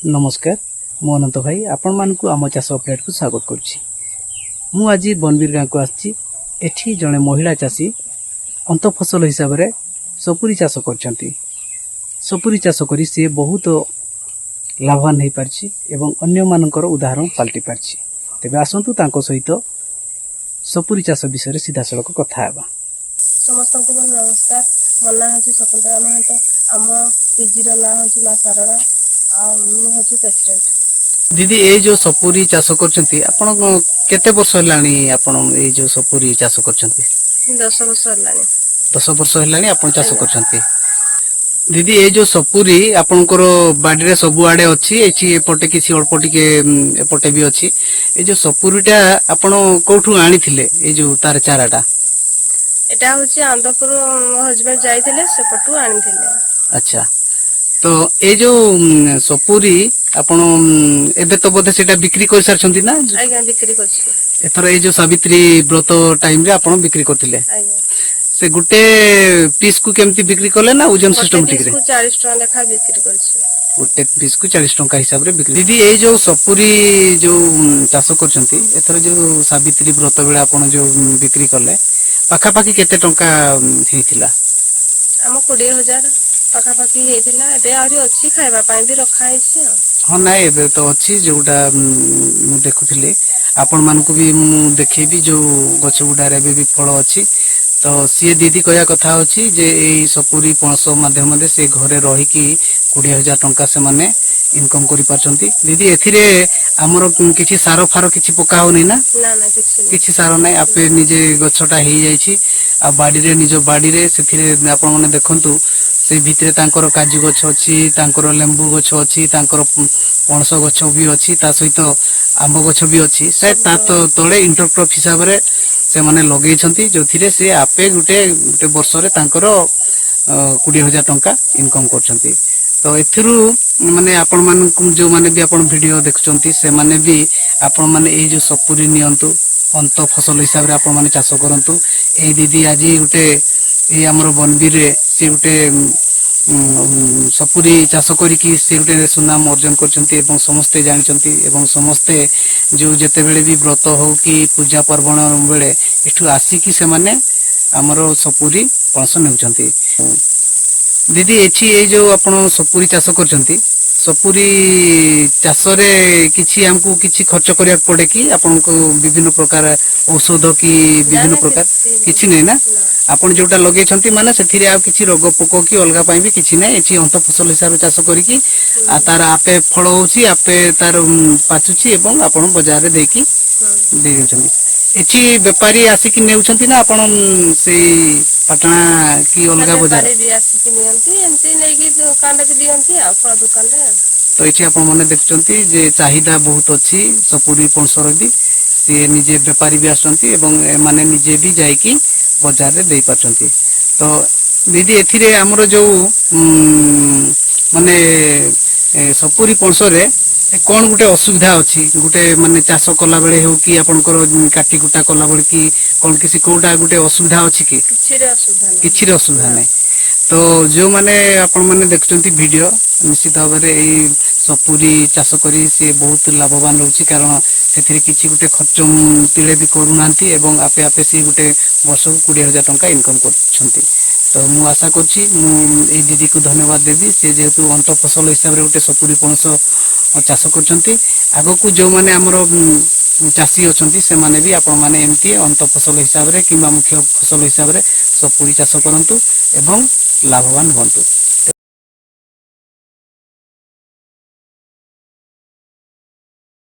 ନମସ୍କାର, ମୁଁ ଅନନ୍ତ ଭାଇ ଆପଣମାନଙ୍କୁ ଆମ ଚାଷ ଅପଡେଟ୍କୁ ସ୍ୱାଗତ କରୁଛି। ମୁଁ ଆଜି ବନବୀର ଗାଁକୁ ଆସିଛି। ଏଠି ଜଣେ ମହିଳା ଚାଷୀ ଅନ୍ତଫସଲ ହିସାବରେ ସପୁରୀ ଚାଷ କରିଛନ୍ତି। ସପୁରୀ ଚାଷ କରି ସିଏ ବହୁତ ଲାଭବାନ ହୋଇପାରିଛି ଏବଂ ଅନ୍ୟମାନଙ୍କର ଉଦାହରଣ ପାଲଟି ପାରିଛି। ତେବେ ଆସନ୍ତୁ, ତାଙ୍କ ସହିତ ସପୁରୀ ଚାଷ ବିଷୟରେ ସିଧାସଳଖ କଥା ହେବା। ସମସ୍ତଙ୍କୁ ମୋର ନମସ୍କାର। ମୋ ନାଁ ହେଉଛି ଶକୁନ୍ତଳା ମହାନ୍ତ। ଆମ ପିଜିର ନାଁ ହେଉଛି ମା ଶାରଳା ଆଉ ମୁଁ ହେଉଛି ପ୍ରେସିଡେଣ୍ଟ। ଦିଦି, ଏଇ ଯୋଉ ସପୁରୀ ଚାଷ କରୁଛନ୍ତି ଆପଣ, କେତେ ବର୍ଷ ହେଲାଣି ଆପଣ ଏଇ ଯୋଉ ସପୁରୀ ଚାଷ କରୁଛନ୍ତି? 10 ବର୍ଷ ହେଲାଣି। 10 ବର୍ଷ ହେଲାଣି ଆପଣ ଚାଷ କରୁଛନ୍ତି। ଦିଦି, ଏଇ ଯୋଉ ସପୁରୀ ଆପଣଙ୍କର ବାଡିରେ ସବୁଆଡେ ଅଛି, ଏଠି ଏପଟେ କିଛି ଅଳ୍ପ ଟିକେ ଏପଟେ ବି ଅଛି। ଏଇ ଯୋଉ ସପୁରୀଟା ଆପଣ କୋଉଠୁ ଆଣିଥିଲେ, ଏଇ ଯୋଉ ତାର ଚାରାଟା? ଏଇଟା ହେଉଛି ଆନ୍ଦପୁର, ମୋ ହଜବେଣ୍ଡ ଯାଇଥିଲେ, ସେପଟୁ ଆଣିଥିଲେ। ଆଚ୍ଛା, ତ ଏଇ ଯୋଉ ସପୁରୀ ଆପଣ ଏବେ ତ ବୋଧେ ସେଇଟା ବିକ୍ରି କରିସାରିଛନ୍ତି ନା? ଆଜ୍ଞା, ବିକ୍ରି କରିଛି। ଏଥର ଏଇ ଯୋଉ ସାବିତ୍ରୀ ବ୍ରତ ଟାଇମ ରେ ଆପଣ ବିକ୍ରି କରିଥିଲେ? ଆଜ୍ଞା। ସେ ଗୋଟେ ପିସ୍ କୁ କେମିତି ବିକ୍ରି କଲେ ନା ଓଜନ ଗୋଟେ ସିଷ୍ଟମ ଠିକରେ? ପିସ୍କୁ 40 ଟଙ୍କା ଲେଖା ବିକ୍ରି କରିଛି। ଗୋଟେ ପିସ୍ କୁ 40 ଟଙ୍କା ହିସାବରେ ବିକ୍ରି। ଦିଦି, ଏଇ ଯୋଉ ସପୁରୀ ଯୋଉ ଚାଷ କରୁଛନ୍ତି, ଏଥର ଯୋଉ ସାବିତ୍ରୀ ବ୍ରତ ବେଳେ ଆପଣ ଯୋଉ ବିକ୍ରି କଲେ, ପାଖାପାଖି କେତେ ଟଙ୍କା ହେଇଥିଲା? ଆମ 20,000 ପାଖାପାଖି ହେଇଥିଲା। ଏବେ ଆହୁରି ଅଛି, ଖାଇବା ପାଇଁ ବି ରଖା ହେଇଛି ଆଉ। ହଁ, ନାଇଁ, ଏବେ ତ ଅଛି। ଯୋଉଟା ମୁଁ ଦେଖୁଥିଲି, ଆପଣ ମାନଙ୍କୁ ବି ମୁଁ ଦେଖେଇବି, ଯୋଉ ଗଛ ଗୁଡାରେ ଏବେ ବି ଫଳ ଅଛି। ତ ସିଏ ଦିଦି କହିବା କଥା ହଉଛି ଯେ ଏଇ ସପୁରୀ ପଣସ ମାଧ୍ୟମରେ ସେ ଘରେ ରହିକି 20,000 ଟଙ୍କା ସେମାନେ ଇନକମ କରିପାରୁଛନ୍ତି। ଦିଦି, ଏଥିରେ ଆମର କିଛି ସାର ଫାର କିଛି ପକା ହଉନି ନା? ନା ନା, କିଛି ନାହିଁ। କିଛି ସାର ନାହିଁ, ଆପେ ନିଜେ ଗଛଟା ହେଇଯାଇଛି ଆଉ ବାଡିରେ, ନିଜ ବାଡିରେ। ସେଥିରେ ଆପଣ ମାନେ ଦେଖନ୍ତୁ, ସେଇ ଭିତରେ ତାଙ୍କର କାଜୁ ଗଛ ଅଛି, ତାଙ୍କର ଲେମ୍ବୁ ଗଛ ଅଛି, ତାଙ୍କର ପଣସ ଗଛ ବି ଅଛି, ତା ସହିତ ଆମ୍ବ ଗଛ ବି ଅଛି। ସେ ତା ତଳେ ଇଣ୍ଟରକ୍ରପ ହିସାବରେ ସେମାନେ ଲଗେଇଛନ୍ତି, ଯୋଉଥିରେ ସେ ଆପେ ଗୋଟେ ଗୋଟେ ବର୍ଷରେ ତାଙ୍କର 20,000 ଟଙ୍କା ଇନକମ କରୁଛନ୍ତି। ତ ଏଥିରୁ ମାନେ ଆପଣମାନଙ୍କୁ, ଯୋଉମାନେ ବି ଆପଣ ଭିଡିଓ ଦେଖୁଛନ୍ତି, ସେମାନେ ବି ଆପଣମାନେ ଏଇ ଯୋଉ ସପୁରୀ ନିଅନ୍ତୁ, ଅନ୍ତ ଫସଲ ହିସାବରେ ଆପଣମାନେ ଚାଷ କରନ୍ତୁ। ଏଇ ଦିଦି ଆଜି ଗୋଟେ ଏଇ ଆମର ବନବୀରରେ ସେ ଗୋଟେ ସପୁରୀ ଚାଷ କରିକି ସେ ଗୋଟେ ସୁନାମ ଅର୍ଜନ କରିଛନ୍ତି ଏବଂ ସମସ୍ତେ ଜାଣିଛନ୍ତି ଏବଂ ସମସ୍ତେ ଯୋଉ ଯେତେବେଳେ ବି ବ୍ରତ ହଉ କି ପୂଜା ପାର୍ବଣ ବେଳେ ଏଠୁ ଆସିକି ସେମାନେ ଆମର ସପୁରୀ ପଣସ ନେଉଛନ୍ତି। ଦିଦି, ଏଠି ଏଇ ଯୋଉ ଆପଣ ସପୁରୀ ଚାଷ କରୁଛନ୍ତି, ସପୁରୀ ଚାଷରେ କିଛି ଆମକୁ କିଛି ଖର୍ଚ୍ଚ କରିବାକୁ ପଡେ କି ଆପଣଙ୍କୁ, ବିଭିନ୍ନ ପ୍ରକାର ଔଷଧ କି ବିଭିନ୍ନ ନା, ପ୍ରକାର? କିଛି ନାହିଁ। କିଛି ନାହିଁ ନା? ନା। ଆପଣ ଯୋଉଟା ଲଗେଇଛନ୍ତି, ମାନେ ସେଥିରେ ଆଉ କିଛି ରୋଗ ପୋକ କି ଅଲଗା ପାଇଁ ବି କିଛି ନାହିଁ। ଏଠି ଅନ୍ତ ଫସଲ ହିସାବରେ ଚାଷ କରିକି ଆଉ ତାର ଆପେ ଫଳ ହଉଛି, ଆପେ ତାର ପାଚୁଛି ଏବଂ ଆପଣ ବଜାରରେ ଦେଇକି ଦେଇ ଦଉଛନ୍ତି। ଏଠି ବେପାରୀ ଆସିକି ନେଉଛନ୍ତି ନା ଆପଣ ସେଇ ପାଟଣା କି ଅଲଗା ବଜାର? ବେପାରୀ ବି ଆସିକି ନିଅନ୍ତି, ଏମିତି ନେଇକି ଦୋକାନରେ ବି ଦିଅନ୍ତି ଆଉ ଫଳ ଦୋକାନରେ ଆଉ। ତ ଏଠି ଆପଣ ମାନେ ଦେଖୁଛନ୍ତି ଯେ ଚାହିଦା ବହୁତ ଅଛି ସପୁରୀ ପଣସର ବି। ସିଏ ନିଜେ ବେପାରୀ ବି ଆସୁଛନ୍ତି ଏବଂ ଏମାନେ ନିଜେ ବି ଯାଇକି ବଜାରରେ ଦେଇପାରୁଛନ୍ତି। ତ ଦିଦି, ଏଥିରେ ଆମର ଯୋଉ ମାନେ ସପୁରୀ ପଣସରେ କଣ ଗୋଟେ ଅସୁବିଧା ଅଛି, ଗୋଟେ ମାନେ ଚାଷ କଲା ବେଳେ ହଉ କି ଆପଣଙ୍କର କାଟି କୁଟା କଲା ବେଳେ କି କଣ କିଛି କୋଉଟା ଗୋଟେ ଅସୁବିଧା ଅଛି କି? କିଛିରେ ଅସୁବିଧା ନାହିଁ। କିଛିରେ ଅସୁବିଧା ନାହିଁ। ତ ଯୋଉମାନେ ଆପଣମାନେ ଦେଖୁଛନ୍ତି ଭିଡିଓ, ନିଶ୍ଚିତ ଭାବରେ ଏଇ ସପୁରୀ ଚାଷ କରି ସିଏ ବହୁତ ଲାଭବାନ ରହୁଛି, କାରଣ ସେଥିରେ କିଛି ଗୋଟେ ଖର୍ଚ୍ଚ ତିଳେ ବି କରୁନାହାନ୍ତି ଏବଂ ଆପେ ଆପେ ସିଏ ଗୋଟେ ବର୍ଷକୁ 20,000 ଟଙ୍କା ଇନକମ କରୁଛନ୍ତି। ତ ମୁଁ ଆଶା କରୁଛି, ମୁଁ ଏଇ ଦିଦିକୁ ଧନ୍ୟବାଦ ଦେବି, ସେ ଯେହେତୁ ଅନ୍ତ ଫସଲ ହିସାବରେ ଗୋଟେ ସପୁରୀ ପଣସ ଚାଷ କରୁଛନ୍ତି। ଆଗକୁ ଯୋଉମାନେ ଆମର ଚାଷୀ ଅଛନ୍ତି, ସେମାନେ ବି ଆପଣମାନେ ଏମିତି ଅନ୍ତ ଫସଲ ହିସାବରେ କିମ୍ବା ମୁଖ୍ୟ ଫସଲ ହିସାବରେ ସପୁରୀ ଚାଷ କରନ୍ତୁ ଏବଂ ଲାଭବାନ ହୁଅନ୍ତୁ।